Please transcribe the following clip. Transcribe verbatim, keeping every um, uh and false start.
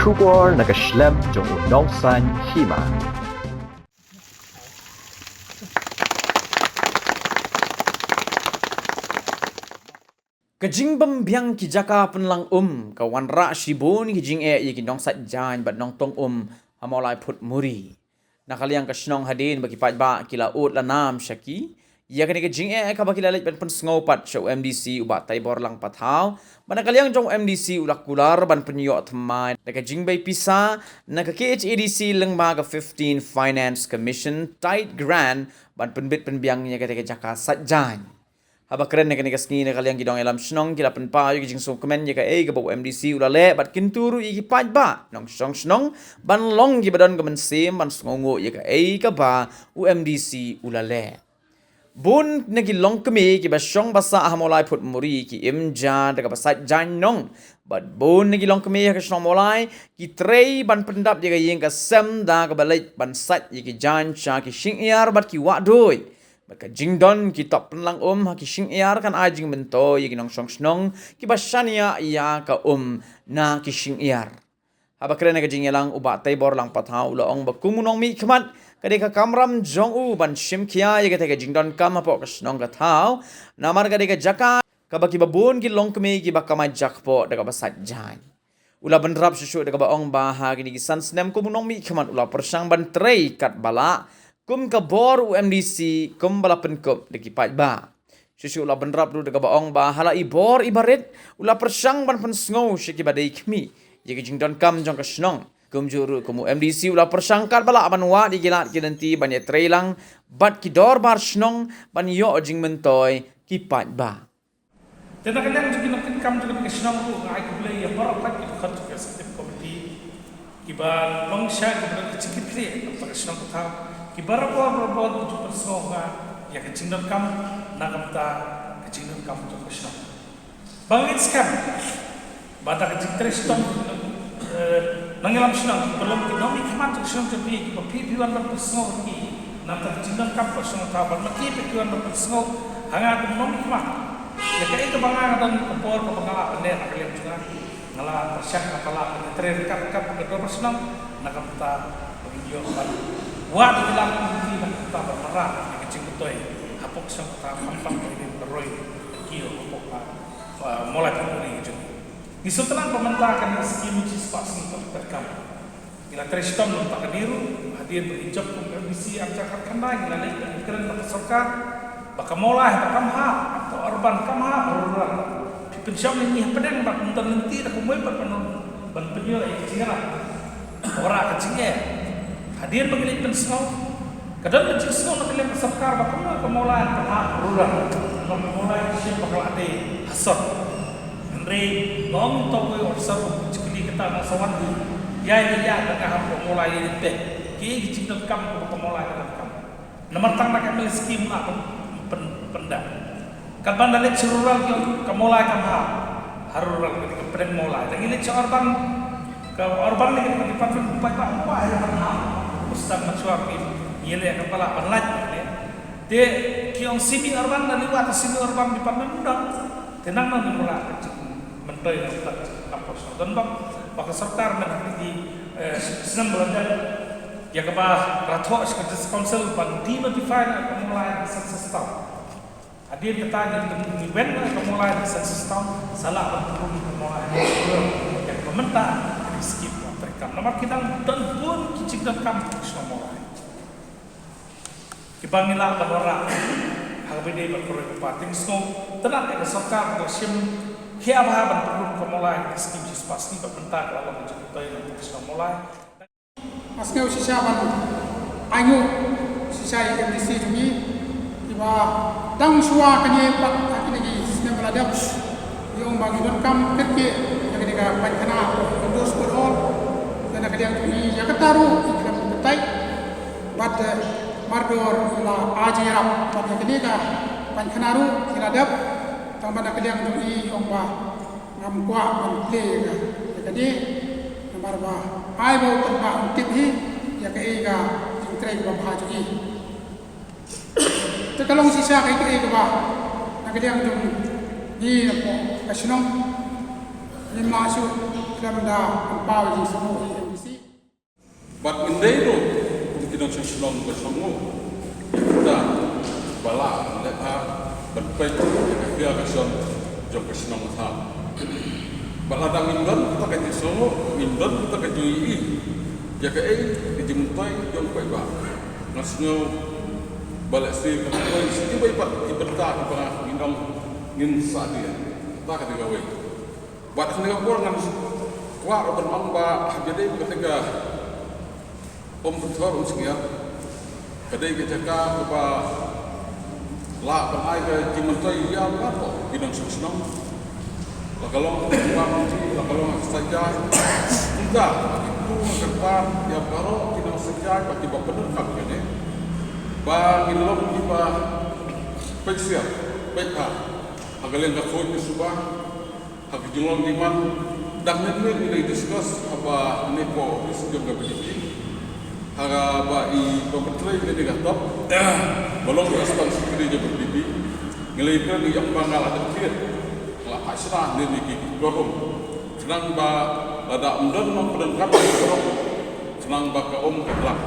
Khubor na ka shlem jong u Nongsaiñ Hima. Ka jingbymbiang ki jaka pynlang um ka wanrah shibun ki jingeh ïa ki nongsait jaiñ bad nongtong um ha Mawlai Phutmuri. Na ka liang ka shnong hadien ba ki paidbah ki la ud la nam sha ki ïa kane ka jingeh kaba ki la leit ban pynsngew pat sha u M D C u Bah Taibor Langpathaw, bad na ka liang jong u M D C u la kular ban pynïoh thymmai da ka jingbei pisa na ka K H A D C lyngba ka fifteen Finance Commission Tied Grant ban pynbit pynbiang ïa kata ka jaka sait jaiñ. Haba kren ha kane ka sngi na ka liang ki nongïalam shnong ki la pynpaw ïa ka jingsngewkmen ïa kaei kaba u M D C u la leh bad kyntu ruh ïa ki paidbah nongshong shnong ban long kiba don ka mynsiem ban sngewnguh ïa kaei kaba u M D C u la leh. Bun na ki longkmie kiba shong ba sah ha Mawlai Phutmuri ki im ja da kaba sait jaiñ nong. Bad bun na ki longkmie ha ka shnong Mawlai ki trei ban pyndap ïa ka ïing ka sem da kaba leit ban sait ïa ki jaiñ sha ki shyngiar bad ki wah doi. Bad ka jingdon ki top pynlang um ha ki shyngiar kan ai jingmyntoi ïa ki nongshong shnong kiba shaniah ïa ka um na ki shyngiar. Haba kren ha ka jingïalang u Bah Taibor Langpathaw u la ong ba kum u nongmihkhmat ka dei ka kamram jong u ban shim khia ïa kata ka jingdonkam hapoh ka shnong ka thaw, namar ka dei ka jaka kaba kiba bun ki longkmie kiba kamai ja kpoh da kaba sait jaiñ. U la bynrap shuh shuh da kaba ong ba ha kine ki san snem kum u nongmihkhmat u la pyrshang ban trei katba lah kum ka bor u M D C kumba la pynkup da ki paidbah. Shuh shuh u la bynrap ruh da kaba ong ba ha la i bor i barit u la pyrshang ban pynsngew sha kiba dei khmih ïa ka jingdonkam jong ka shnong. Kumjuh ruh kum u M D C u la pyrshang katba lah ban wad ïa ki lad ki lynti ban ïatrei lang bad ki dorbar shnong ban ïoh jingmyntoi ki paidbah. Te na ka liang jong ki nongkitkam jong ka shnong ruh nga ai khublei ïa baroh pat ki dkhot jong ka executive committee kiba long sha kiba don ka jingkitkhlieh na ka shnong ka thaw, kiba barabor barabor ki ju pynsngew ha nga ïa ka jingdonkam na ka bynta ka jingdonkam jong ka shnong. Ba ngin skhem ba da ka jingtrei shitom, eh, nongïalam shnong kiba long ki nongmihkhmat jong ka shnong jong phi, kiba phi phi wan ban pynsngew ïa ki na ka bynta ka jingdonkam ka shnong ka thaw, bad ma ki phi phi wan ban pynsngew ha nga kum u nongmihkhmat ïa kaei kaba nga nga don ka bor kaba nga lah ban leh na ka liang jong nga. Nga la pyrshang katba lah ban ïatrei ryngkat ryngkat bad ka dorbar shnong na ka bynta ba ngin ïoh ban wad ïa ki lad ki lynti na ka bynta ban wanrah ïa ka jingmyntoi hapoh ka shnong ka thaw, khamtam ba ngin roi ki ïoh hapoh ka, ah, Mawlai Phutmuri ka jong ngi. Ngi sngewtynnat ba mynta kane ka skim shispah sngi ka la treikam. Ngi la trei shitom na ka bynta kane ruh hadien ba ngi jop kum M D C ar hajar khatkhyndai, ngi la leit ban kren bad ka sorkar ba ka Mawlai ba kam hap, ka urban kam hap, rural. Phi pynshong ïa ngi hapdeng bad ym don lynti da kumwei pat ban, ban pynïoh ïa ka jingïarap. Ora ka jingeh hadien ba ngi leit pynsngew, ka don ka jingsngew na ka liang ka sorkar ba kumno ka Mawlai ka hap rural, ba ka Mawlai ka shim ba ka la dei ha sor. Hynrei ba ong uto uwei u officer u jingkylli kata nga sa wan hi. Ïa ïa ïa ka hap ka Mawlai ïa ïa pek. Ki ki jingdonkam ka Mawlai ka donkam. Namar tang na ka M L A skim la pyn, pyn, pynda. Katba da leit sha rural ki ong ka Mawlai kam hap. Ha rural ka dei ka pdeng Mawlai. Da ngi leit sha urban, ka urban ne ka dei ka department kumba ka kumba ïa ban hap. Ustad Machwar ki ïa leh katba lah ban lait ne. Te ki ong semi urban, da liwa ka semi urban department ym don. Te nang nang ym lah ka jingmyntoi na ka bynta ka jingkam ka shnong. Don bak ba ka sorkar mynta ki, eh, snem ba la dep ïa kaba la thoh sha ka District Council ban denotify na ka Mawlai na ka census town. Hadien kata ngi, ngi wen na ka Mawlai na ka census town, sa lah ban pynrung ka Mawlai. Ïa kaba mynta ka dei skim ba treikam. Namar ki dang don bun ki jingdonkam ka shnong Mawlai kiba ngi lah ban wanrah ha kaba ïadei bad ka roi ka par. Te nga sngewtynnat ïa ka sorkar ka la shim khia bha ban pynrung ka Mawlai ka skim shispah sngi bad mynta ka la long ka jingmyntoi na ka shnong Mawlai. Nga sngew shisha ban ainguh shisha ïa ki M D C jong ngi kiba dang shuwa kane pat ha kine ki snem ba la dep, ki ong ba ngi donkam kit kiei ïa kane ka painkhana, indoor sport hall. Te na ka liang jong ngi ïa kata ruh ngi khlem kyntait bad, eh, mardor ngi la ai jingïarap bad ïa kane ka painkhana ruh ngi la dep. Tang ba na ka liang jong ngi ong ba ngam kwah ban plie ïa ka, ïa kane, namar ba ai ba u paidbah un tip hi ïa kaei ka jingtrei kaba bha jong ngi. Te ka long shisha kaei kaei kaba na ka liang jong ngi hapoh ka shnong ngim lah shuh Kan da pynpaw ïa ka jingsngewnguh ïa ka M D C. Bad ngin dei ruh kum ki nongshong shnong ba sngewnguh ïa kata ba lah leh bha ban peit ïa ka ktien ka shon jong ka shnong ka thaw. Bad lada ngim don kata ka jingsngewnguh, ngim don kata ka jingïohi ïa kaei ka jingmyntoi jong u paidbah, nga sngew ba lehse ka myntoi sha kiwei pat ki bynta kiba ngin ong ngin sah ïa kata ka dei kawei. Bad kane ka por ngan kwah ruh ban ong ba ha ka dei kane ka Umphyrthor Umsngiat ka dei ka jaka kaba lah ban ai ka jingmyntoi ïa baroh ki nongshong shnong. La ka long ha ka Parliament, la ka long ha ka Saitjaiñ. Kumta, kito ka kyrpad ïa baroh ki nongshong shnong bad kiba pyndonkam kane ba ngin long kiba peit siar, peit bha ha ka liang ka khuid ka suba. Ha ka jinglong jingman dang mynmiet ngi la discuss haba ngi poi office jong ka B J P. Haba i Bah Pyntrei ngi la ïathuh ba long ka Assistant Secretary jong ka B J P. Ngi la ïakren, ngi ong ba nga la dep thied, nga la phah shna ne ngi ki forum khnang ba lada ym don nongpyndonkam ka forum khnang ba ka um ka tlang.